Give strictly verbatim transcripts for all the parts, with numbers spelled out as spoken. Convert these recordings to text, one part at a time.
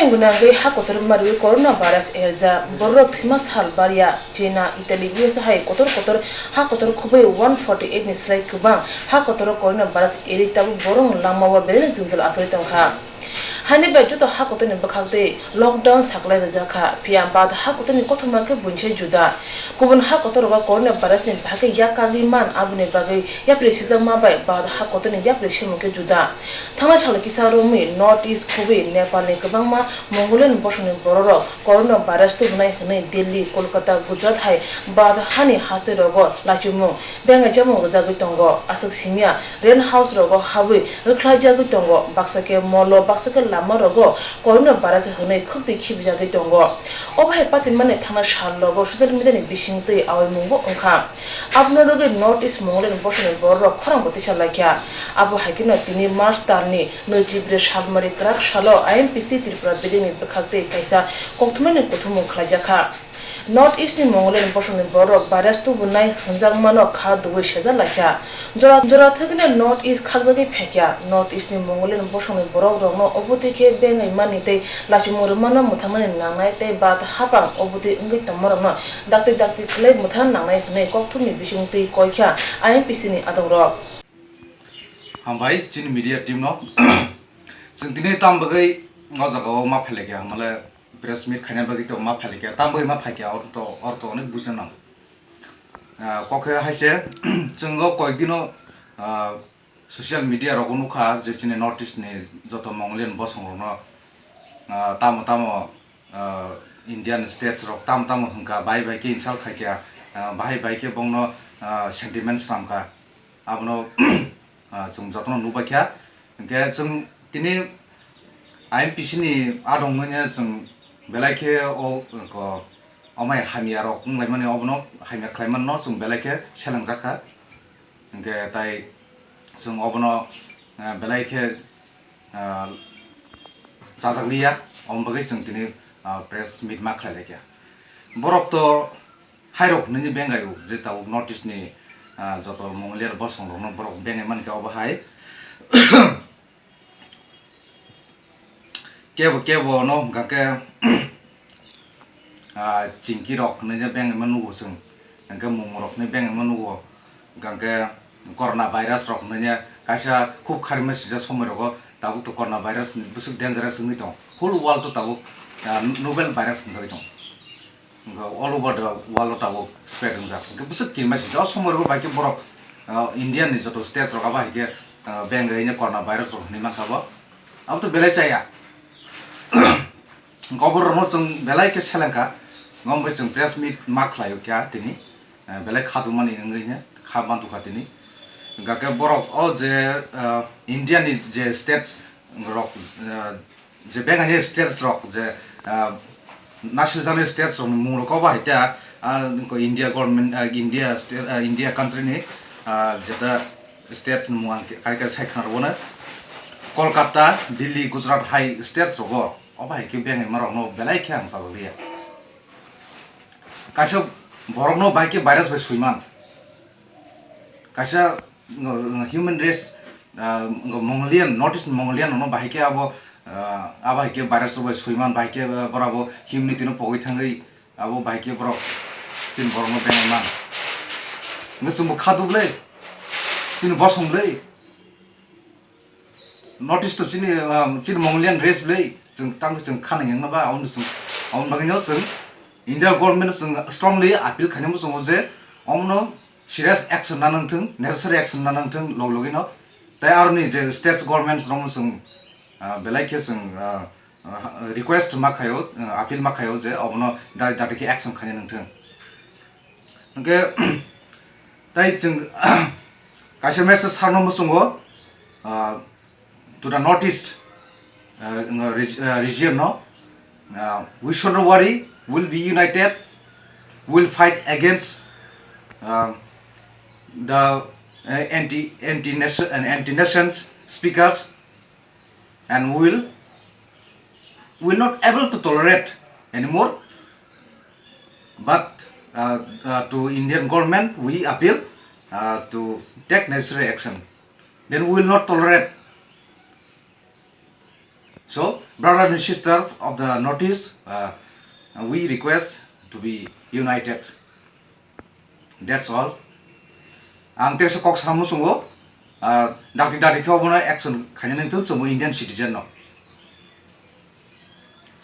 Gwnangwi ha kotor mariwi coronavirus erjak bororok thwima sal barya. China, Italy, U S A hai kotor kotor ha kotor khubui one forty eight ni slai kwbang ha kotoro coronavirus eri tabuk borok langmao belai jwngjal achai tongkha. Haini bai joto ha kotorni bwkhak tei lockdown saklai rijak kha, phiya bad ha kotorni kothoma khe buini sai juda. Kubun ha kotorogo coronavirus ni bahai khe yak kagwi man, aboni bagwi yapri sijakma bai bad ha kotorni yapri semung khe juda. Thangna salo kisa romwi North East khubui Nepal ni kwbangma Mongolian bosongni bororok coronavirus tubunai hwnwi Delhi, Kolkata, Gujarat hai bad hani haste rogo lachimung, bengai chamung rwjagwi tongo. Aswk simya rent house rogo habwi rwkhlaijagwi tongo, baksa khe molo, baksa khe lama rogo coronavirus hwnwi khwktwi khibijagwi tongo. Obo hai patimani thangna sal rogo social media ni bising twi awaimungbo wngkha. Abono rwgwi North East Mongolian bosongni bororok khorang bo tisa laikha. Abo hai kheno tini March talni nwichi bre salmari kwrak salo I M P C Tripura bedekni bwkhak tei kaisa kokthumnaini kuthumung khlaijakha. North East ni Mongolian bosongni bororok virus tubunai hwnjakmano kha dugwi sejak laikha. Jora jora thwgwino North East khakjagwi phaikha. North East ni Mongolian bosongni borokrokno obotwi khe bengai mani tei lachimung rwmano mwthangnani nangnai tei bad hapang obotwi wngwi tongmarokno dakti dakti khlai mwthang nangnai hwnwi kokthumni bisingtwi koikha I M P C ni adongrok. Hambai chini media team no. Chwng tini tam bagwi o jagao ma phailakya, hamale press meet khaina bagwi to ma phailakya, tam bagwi ma phaikya, or to, or to onek bujna nang. Ah, kok khe hai se, chwng o koyek dino, ah, social media rogo nukha je chini North East ni joto Mongolian bosong rokno, ah, tamo tamo, ah, Indian states rok tamo tamo hwnka, bahai bahai khe insult khaikha, ah, bahai bahai khe bongno, ah, sentiments slamkha. Abono, ah, chwng jotono nukbaikha. Hinkhe chwng tini I M P C ni adong wngya chwng belai khe o, ko, omai hamya rok wnglaimani, obono hamya khlaimanno chwng belai khe selengjak kha. Hinkhe tai chwng obono, ah, belai khe, ah, chajakliya, omo bagwi chwng tini, ah, press meet ma khlailaikha. Borok to hairok hwnwi bengaio je tabuk North East ni, ah, joto Mongolian bosong rokno borok bengai mankha obo hai. Kebo kebo no hwnkha khe, ah, chingki rok hwnwi je bengaima nugo chwng, hwnkhe mung rok hwnwi bengaima nugo, hwnkha khe corona virus rok hwnwi je kaisa khub kharima sijak somoi rogo tabuk to corona virus ni bwswk dangerous wngwi tong, whole world o tabuk, ah, novel virus hwnjagwi tong. Wngkha all over the world o tabuk spread wngjak. Hwnkhe bwswk kinma sijak. O somoi rok bai khe borok, ah, India ni joto states rok abo hai khe, ah, beng bai corona virus rok hwnwi mankha bo. Abo to belai chaya. Wngkha obo rokno chwng belai khe selengkha. Wngkha omo bai chwng press meet ma khlai o kha tini. Ah, belai kha tongmani wngwi kha mantukha tini. Hwnkha khe borok o je, ah, India ni je states rok, ah, je bengani states rok je, ah, nasirjaknai states rokni mung rok obo hai khe, ah, India government, ah, India state, ah, India country ni, ah, jeta states ni mung ang kari kari sai khna rwno. Kolkata, Delhi, Gujarat hai states rogo obo hai khe bengaima rokno belai khe ang chajakliya. Kaisa borokno bai khe virus bai suiman. Kaisa, uh, human race, uh, Mongolian, North East Mongolian no bahai khe abo, uh, abo hai khe virus rok bai suiman, bahai khe, uh, borok abo humanity no pogwi thangwi abo bahai khe borok chini borok no benai man. Hwnkhe chwngbo kha duk le, chini bosong le. North East to chini, um, chini Mongolian race bwlwi, chwng tamo chwng khana yang naba, aboni chwng, aboni bagwino chwng India government chwng strongly appeal khainai muchungo je, omono serious action nana wngthwng, necessary action nana wngthwng log logino. Tai aroni je states government rokno chwng, uh, belai khe chwng, uh, uh, request ma khaio, uh, appeal ma khaio je obono dati dati khe action khainai wngthwng. Hwnkhe, tai chwng kaisa message sarno muchungo, ah, to the North East, ah, reg-, ah, region no, ah, we should not worry, we'll be united, we'll fight against, ah, the, ah, anti, anti-nation and anti-nations speakers, and we will, we will not able to tolerate anymore. But, uh, uh, to Indian government, we appeal, uh, to take necessary action. Then we will not tolerate. So, Brother and sister of the Northeast, uh, we request to be united. That's all. Ang teisa kok sana muchungo, ah, dakti dakti khe obono action khaina nangthung, chwngbo Indian citizen no.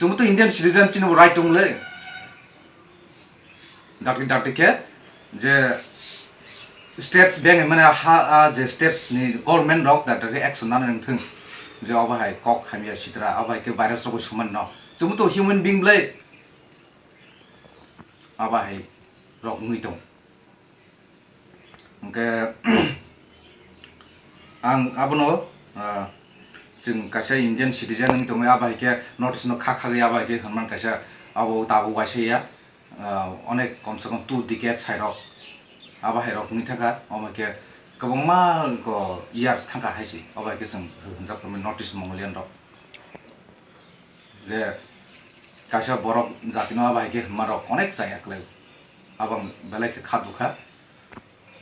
Chwngbo to Indian citizen, chini bo right tong le. Dakti dakti khe je states beng mane ha, ah, je states ni government rok dakti dakti action nana nangthung. Je obo hai kok hamya sitra, obo hai khe virus rok bo suman no. Chwngbo to human being le. Abo hai rok wngwi tong. Hwnkhe, ang abono, ah, chwng kaisa Indian citizen wngwi tongwi, abo hai khe notice no kha khagwi, abo hai khe hwnman kaisa abo tabuk waisa ya, ah, onek kom se kom two decade sai rok, abo hai rok wngwi thangkha, omo khe kwbangma ko years thangkha hai se, abo hai khe chwng hwnjak notice Mongolian rok. Je kaisa borok jatino abo hai khe hwnma rok onek chaya kwlai. Abo ang belai khe kha dukha.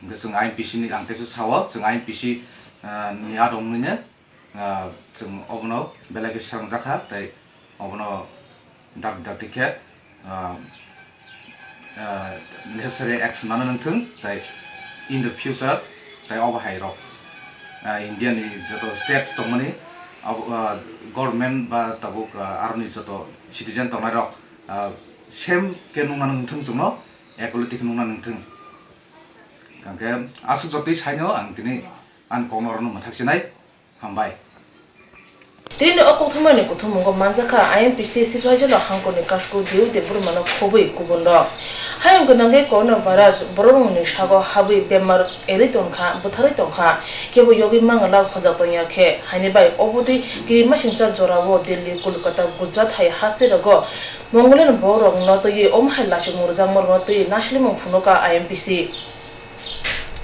Hwnkhe chwng I M P C ni ang teisa sao, chwng I M P C, ah, ni adong nini, ah, chwng obono belai khe srangjakha, tei obono dak dak khe, ah, ah, necessary action nana nangthung, tai in the future, tai obo hai rok, ah, India ni joto states tongmani, abo, ah, government ba tabuk, ah, aroni joto citizen tongnai rok, ah, same khe nungna nangthung chwngno, equality khe nungna nangthung. Hwnkhe aswk jotoi saino ang tini ani kokno rwno mwthak chinai. Hambai. Tini o kokthumani kuthummungo manjakha I M P C Sipaijala hangkorni kasku Deu Debbarmano khobwi kubunrok. Hayung gwnangwi coronavirus bororokni sago habwi bemar erwi tongkha, bwtharwi tongkha, kebo yogwi mangalak hojak tongya khe, haini bai obotwi kirimasingcha jorao Delhi, Kolkata, Gujarat hai haste rogo Mongolian bororokno twiwi omo hai lachimung rwjakmarokno twiwi naislimung phunukha I M P C.